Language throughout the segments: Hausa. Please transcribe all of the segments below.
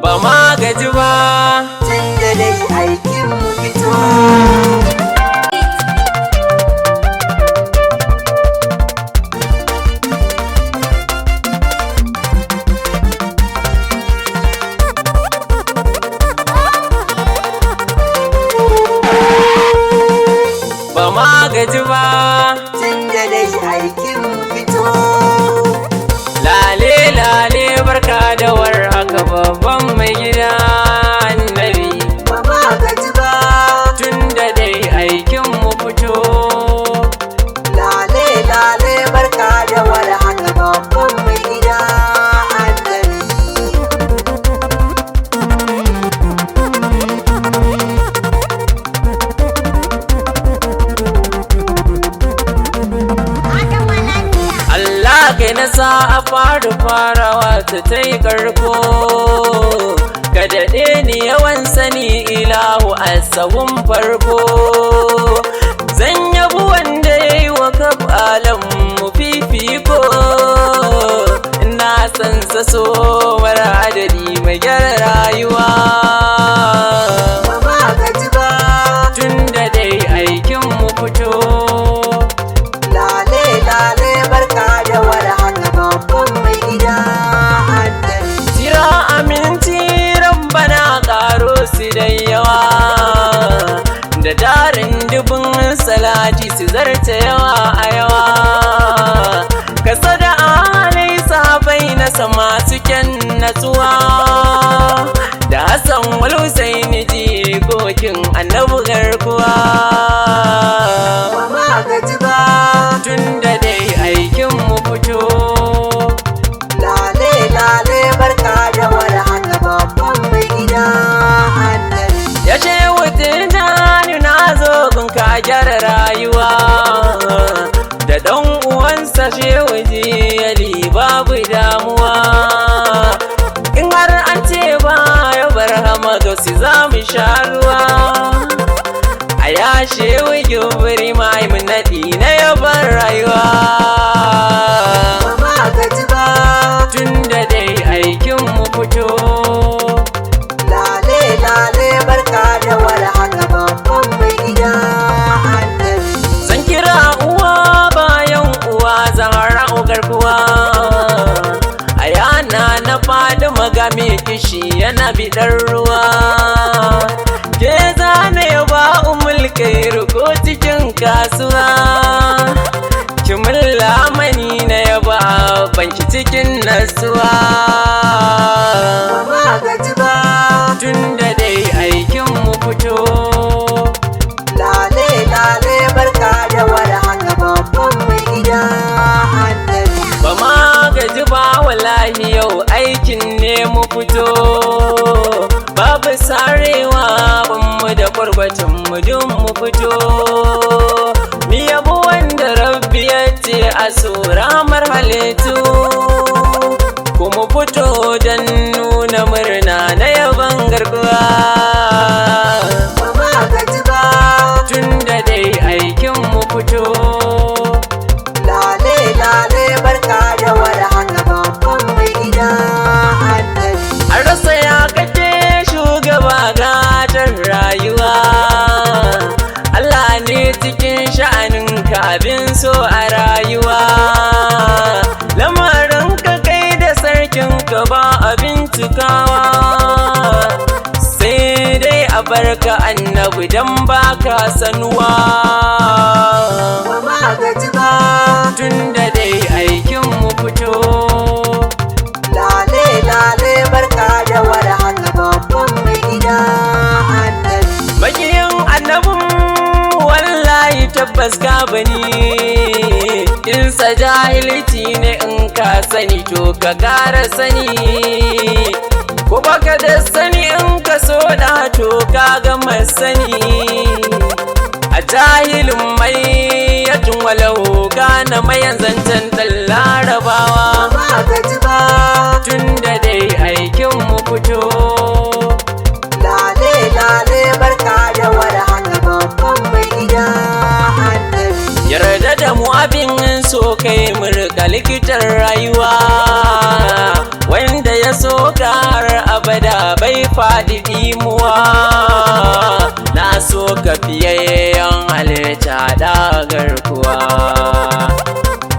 Ba ma gaji ba. Tun da dai aikin mu fito. Ba ma gaji ba. Tun da dai aikin mu fito. Lale lale, barka da war haka, babban mai gida Annabi. Ba ma gaji ba. Tun da dai aikin mu fito. Lale lale, barka da war haka, babban mai gida Annabi. Allah kai na sa a fara farawa ta ta yi karko. Ka daɗe ni yawan sani ilahu a sahun farko. Zan yabi wanda ya yi wa kaf alam mu fifiko. Ina san sa so mara adadi mai gyara rayuwa. Ba ma gaji ba. Tun da dai aikin mu fito. Lale lale, barka da war haka, babban mai gida Annabi. Jira aminci Rabbana karo su da yawa, da tarin dubin salati su zarta yawa a yawa. Ka sada ahalai sahabai na sama suken natsuwa, da Hassan wal Husaini jikokin Annabi garkuwa. Ba ma gaji ba. Tun da dai aikin mu fito. Lale lale, barka da war haka, babban mai gida Annabi. Ya ce wutin jani na zo gunka gyara rayuwa, da ɗan uwansa Shehu Jiyali babu damuwa. In har an ce ba ya bar hama gausi za mu sha ruwa. A ya Shehu Gibiri mai mu naɗi na yaban rayuwa. Ba ma gaji ba. Tun da dai aikin mu fito. Lale lale, barka da war haka, babban mai gida Annabi. Zan kira uwa bayan uwa Zahara garkuwa. A yana na faɗi magami kishi yana biɗar ruwa. Ke zane ba umul kai ko cikin kasuwa. Kimin lamani na yaba banki cikin nasuwa. Ba ma gaji ba. Tun da dai aikin mu fito. Lale lale, barka da war haka, babban mai gida Annabi. Ba ma gaji ba wallahi, yau aikin ne mu fito. Babu sarewa mu da kwarkwacin mu dun mu fito. Mi yabo wanda Rabbi ya ce a ramar halittu. Kuma fito don nuna murna na yaban garkuwa. Ba ma gaji ba. Tun da dai aikin mu fito. Lale lale, barka da war haka, babban mai gida Annabi. An rasa ya kake shugaba gatar rayuwa. Allah ne cikin sha'anin abin so a rayuwa. Lamarin ka kai da sarkin ka ba abin cikawa. Sai dai a barka Annabi dan baka sanuwa. Ba ma gaji ba. Tun da dai aikin mu fito. Lale lale, barka da war haka, babban mai gida Annabi. Makiyin annabin wallahi tabbas ka bani. In sa jahilci ne in ka sani to ka kara sani. Ko baka da sani in ka so da to ka gama sani. A jahilin mai yatun walau gane mayan zancen ɗan Larabawa. Ba ma gaji ba. Tun da dai aikin mu fito. Lale lale, barka da war haka, babban mai gida Annabi. Yarda da mu abin so kai mu rika likitan rayuwa. Wanda ya so ka har abada bai faɗi ɗimuwa. Na so ka fiyayyen halitta da garkuwa.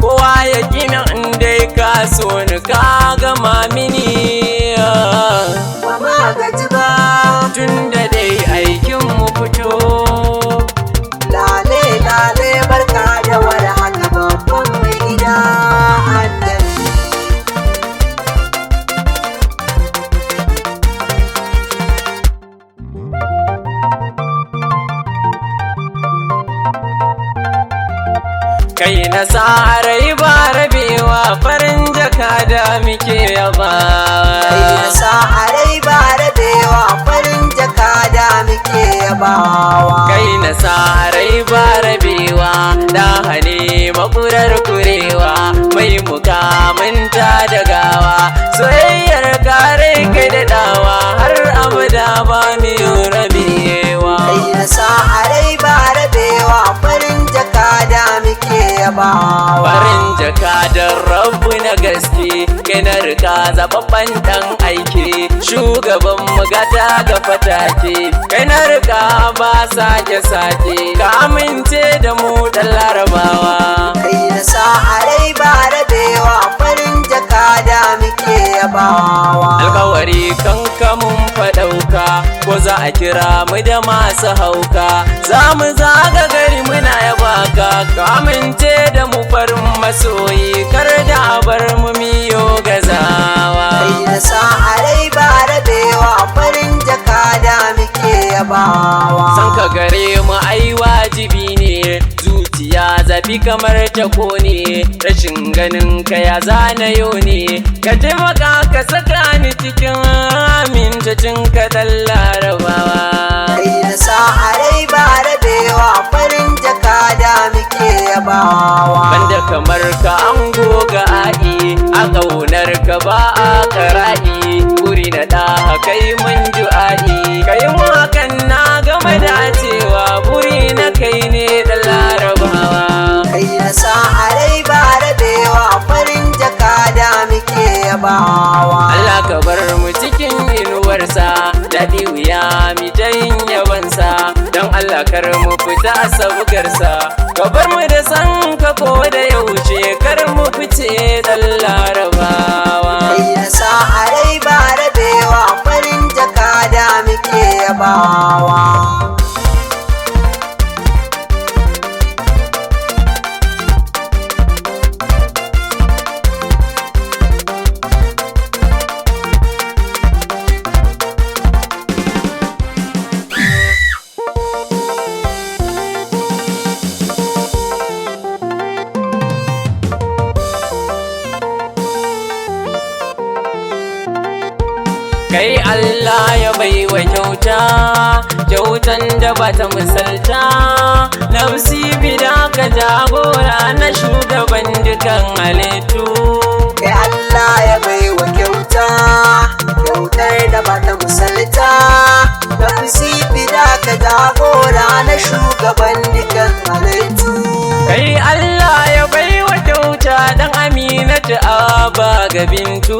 Kowa ya gina in dai ka so ni ka gama mini. Ba ma gaji ba. Tun da dai aikin mu fito. Lale lale barka da war haka babban mai gida annabi. Kai na sa rai ba rabewa, farin jaka da muke yaba. Kai na sa a rai ba rabewa, farin jaka da muke yabawa. Kai na sa rai ba rabewa, da hane makurar kurewa, mai mukamin ta da gawa, soyayyar kare kai da dawa, har abada ba mu rabewa. Kai na sa a rai ba rabewa, farin jaka da muke yabawa. Farin jaka da rabu na gaske, kai na rika zababban dan aiki, shugaban magata ga fatake, kai na rika ba sake sake, ka amince da mu dan larabawa. Kai na sa a rai ba rabewa, farin jaka da muke yabawa. Alkawari kankamun faɗauka, ko za a kira mu da masu hauka, za mu zaga gari muna yaba ka, ka amince da mu farin masoyi, kar da a bar mu miyo gazawa. Kai na sa a rai ba rabewa, farin jaka da muke yabawa. San ka gare mu ai wajibi ne, zuciya zafi kamar ta kone, rashin ganin ka ya zana yau ne, ka taimaka ka saka ni cikin amintacin ka dan larabawa. Kai na sa a rai ba rabewa, farin jaka da muke yabawa. Banda kamar ka an goga a'i, a ƙaunar ka ba a kara'i, guri na ɗa kai mun du'a'i, kai mu hakan na gama dacewa, buri na kai ne da larabawa. Kai na sa a rai ba rabewa, farin jaka da muke yabawa. Allah ka bar mu cikin inuwarsa, daɗi wuya mi ta yin yabansa, don Allah kar mu fita a sabgarsa, ka bar mu da san ka ko da yaushe, kar mu fice dan larabawa. Kai na sa a rai ba rabewa, farin jaka da muke yabawa. Kai Allah ya baiwa kyauta, kyautan da bata misalta, nafsi bida ka jagora na shugaban dukan halittu. Kai Allah ya baiwa kyauta, kyautar da bata misalta, nafsi fida ka jagora na shugaban dukan halittu. Kai Allah ya baiwa kyauta dan Aminatu Abba ga Bintu,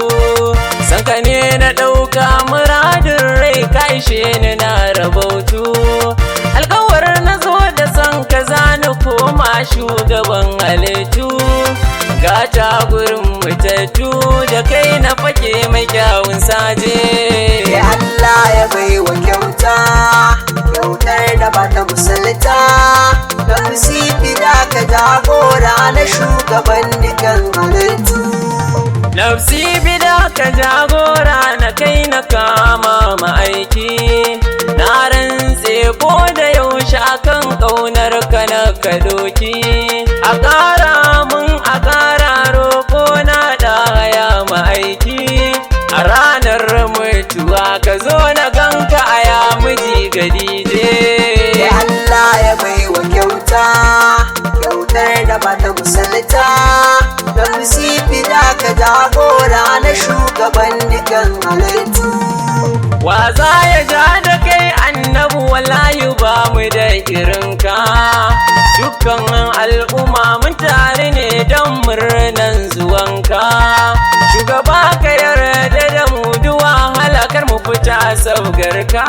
sanka ne na ɗauka muradin rai ka ishe ni na rabautu, alkawar na zo da san ka zani koma shugaban halittu, gata gurin mutattu da kai na fake mai kyawun saje. Kai Allah ya baiwa kyauta, kyautar da bata misalta, nafsi fida ka jagora na shugaban dukan halittu. Nafsi bida ka jagora na kai na kama ma'aiki, na rantse ko da yaushe akan ƙaunar ka na ka doki, a ƙara mun a ƙara roƙo na ɗaya ma'aiki, a ranar mutuwa ka zo na ganka a ya miji gadije. Kai Allah ya baiwa kyauta, kyautar da bata misalta, nafsi fida ka jagora na shugaban dukan halittu. Wa za ya ja da kai annabu, wallahi ba mu da irinka, dukkan al'umma mun tare ne don murnan zuwanka, shugaba ka yarda da mu duwa halakar mu Sabgarka.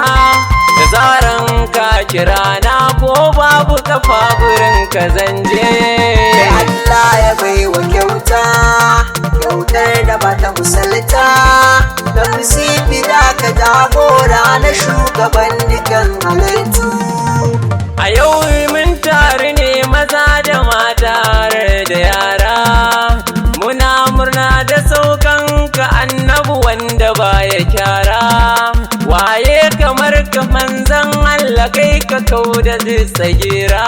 Da zaran ka kira na ko babu kafa gurin ka zanje. Kai Allah ya baiwa kyauta, kyautar da ba ta misalta. Na musifi da ka jagora na shugaban dukan halittu. A yau mun taru ne maza da mata har da yara. Muna murna da saukan ka annabu wanda baya kyara. Waye kamar ka manzan Allah, kai ka kau da tsagira.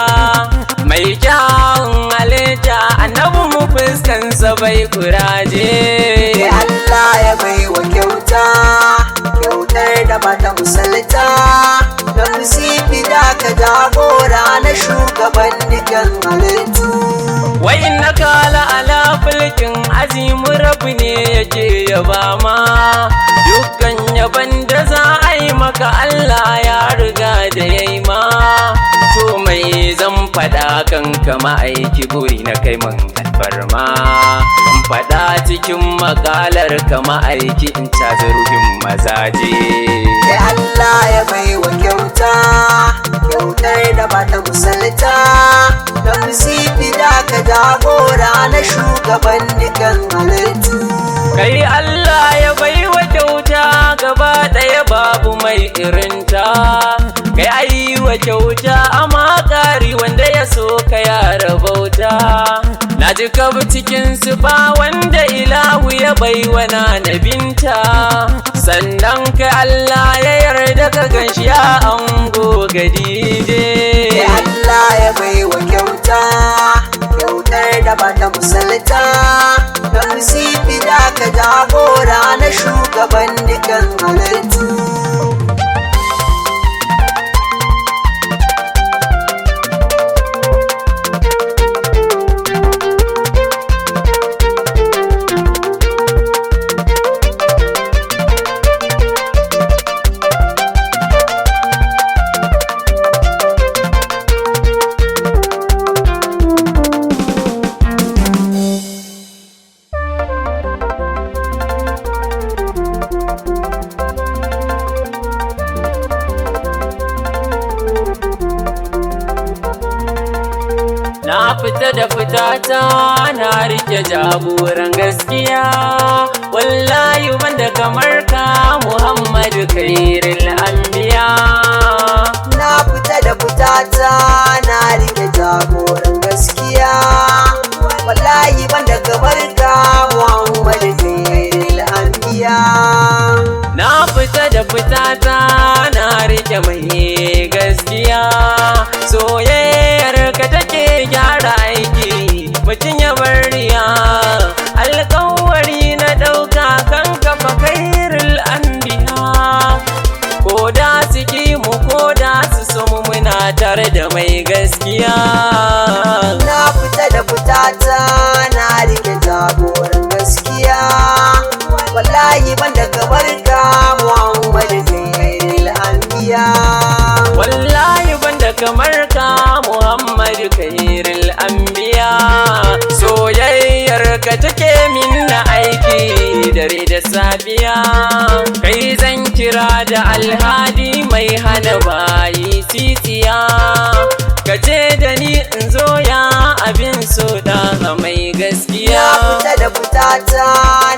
Mai kyawun halitta annabu mu fuskansa bai kuraje. Kai Allah ya baiwa kyauta, kyautar da ba ta misalta. Na musifi da ka jagora na shugaban dukan halittu. Wai na kala ala fulkin azimu, rabu ne yake yaba ma. Dukkan yaban da za a yi maka Allah ya riga da ya yi ma. To mai zan faɗa kan kama aiki, buri na kai man alfarma. In faɗa cikin makalar kama aiki, in caza ruhin mazaje. Kai Allah ya baiwa kyauta, kyautar da ba ta misalta. Na musifi da ka jagora na shugaban dukan halittu. Kai Allah ya baiwa kyauta gaba ɗaya, babu mai irinta. Kai ayi wa kyauta amma ƙari, wanda ya so ka ya rabauta. Na ji kabu cikin su ba wanda ilahu ya baiwa na nabinta. Sannan kai Allah ya yarda ka ganshi ya ango gadije. Kai Allah ya baiwa kyauta, kyautar da ba ta misalta. Na musifi da ka jagora na shugaban dukan halittu. Na fita da fitata na rike jagoran gaskiya. Wallahi wanda kamar ka Muhammadu khairul anbiya. Na fita da fitata na rike jagoran gaskiya. Wallahi banda kamar ka Muhammadu khairul anbiya. Na fita da fitata na rike mai gaskiya. Soyayyar ka take gyara aiki mutum ya bar riya. Alƙawari na ɗauka kan kafa khairul anbiya. Ko da su ki mu ko da su so mu, muna tare da mai gaskiya. Na fita da fitata na rike jagoran gaskiya. Wallahi banda kamar ka Muhammadu khairul anbiya. Wallahi banda kamar ka Muhammadu khairul anbiya. Soyayyar ka take min na aiki dare da safiya. Kai zan kira da alhadi mai hana bayi sisiya. Ka ce da ni in zo ya abin so da mai gaskiya. Na fita da fitata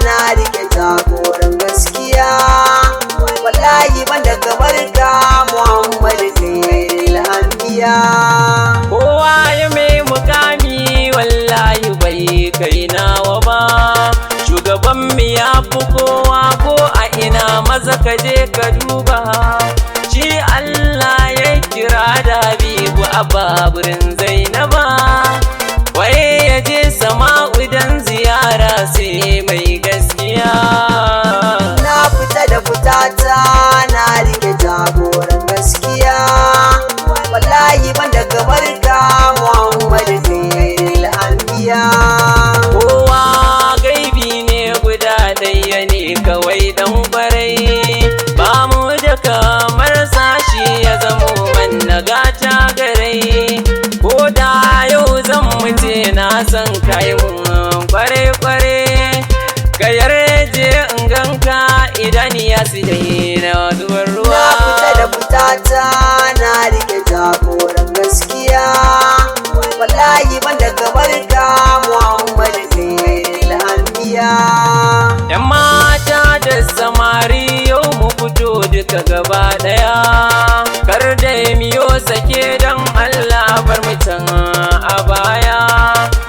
na rike jagoran gaskiya. Wallahi banda kamar ka Muhammadu khairul anbiya. Kowa ya mai mukami wallahi bai kai nawa ba. Shugaban mu ya fi kowa ko a ina, maza ka je ka duba. Shi Allah ya kira da Habibu a baburin Zainaba. Waye ya je sama'u dan ziyara sai mai gaskiya. Na fita da fitata na rike jagoran gaskiya. Wallahi banda kamar ka Muhammadu khairul anbiya. Kowa gaibi ne guda ɗaya ne kawai dan kwarai. Ba mu da kamar sashi ya zamo manna gata garai. Ko da yau zan mutu na san kai mun kware kware. Ka yarje in ganka idan ya su daina zubar duka gaba daya. Kar da miyo sake don Allah bar mu can a baya.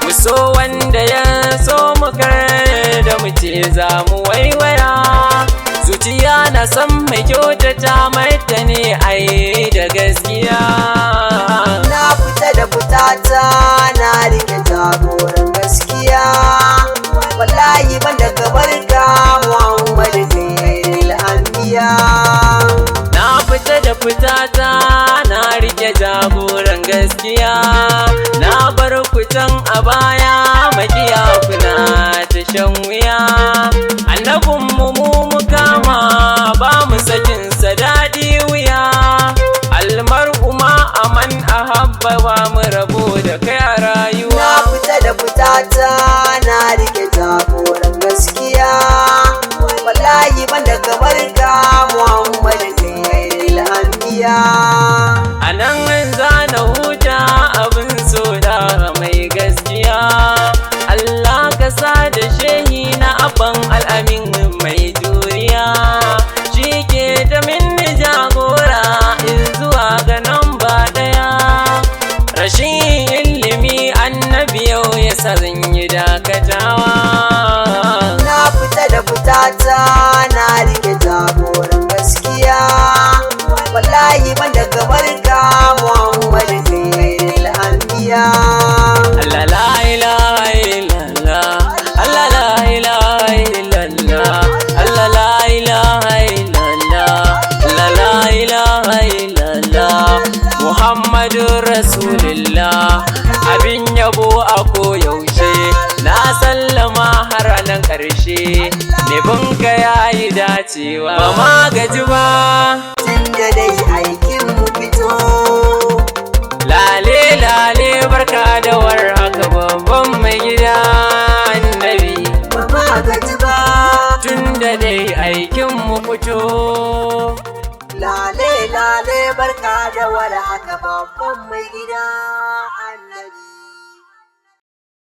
Mu so wanda ya so mu, kar da mu ce za mu waiwaya. Zuciya na san mai kyautata mata ne ai da gaskiya. Na fita da fitata, na rike jagoran gaskiya. Wallahi ban da kamar ka, Muhammad khairul anbiya. Na fita da fitata, na rike jagoran gaskiya. Na bar ku can a baya, makiya kuna ta shan wuya. Annabin mu mu kama, ba mu sakin sa daɗi wuya. Almar'u ma'a man ahabba, ba mu rabo da kai a rayuwa. Na fita da fitata, na rike jagoran gaskiya. Wallahi ban da kamar ka, Muhammad khairul anbiya. A nan za na huta, abin so da mai gaskiya. Allah ka sa da shehi na abban al'amin mai juriya. Shi ke ta minni jagora in zuwa ga nan ba ɗaya. Rashin ilimi annabi yau ya sa zan yi dakatawa. Na fita da fitata, na rike jagoran gaskiya. Wallahi ban da kamar ka, Muhammad khairul anbiya. Allah la ilaha illallah, Allah la ilaha illallah, Allah la ilaha illallah, Allah la ilaha illallah, Muhammadur Rasulullah, abin yabo a koyaushe. Na sallama har nan ƙarshe, mai ya yi dacewa, ba ma gaji ba. Tunda dai aikin mu fito. Lale lale, barka da war haka, babban mai gida annabi. Ba ma gaji ba. Tun da dai aikin mu fito. Lale lale, barka da war haka, babban mai gida.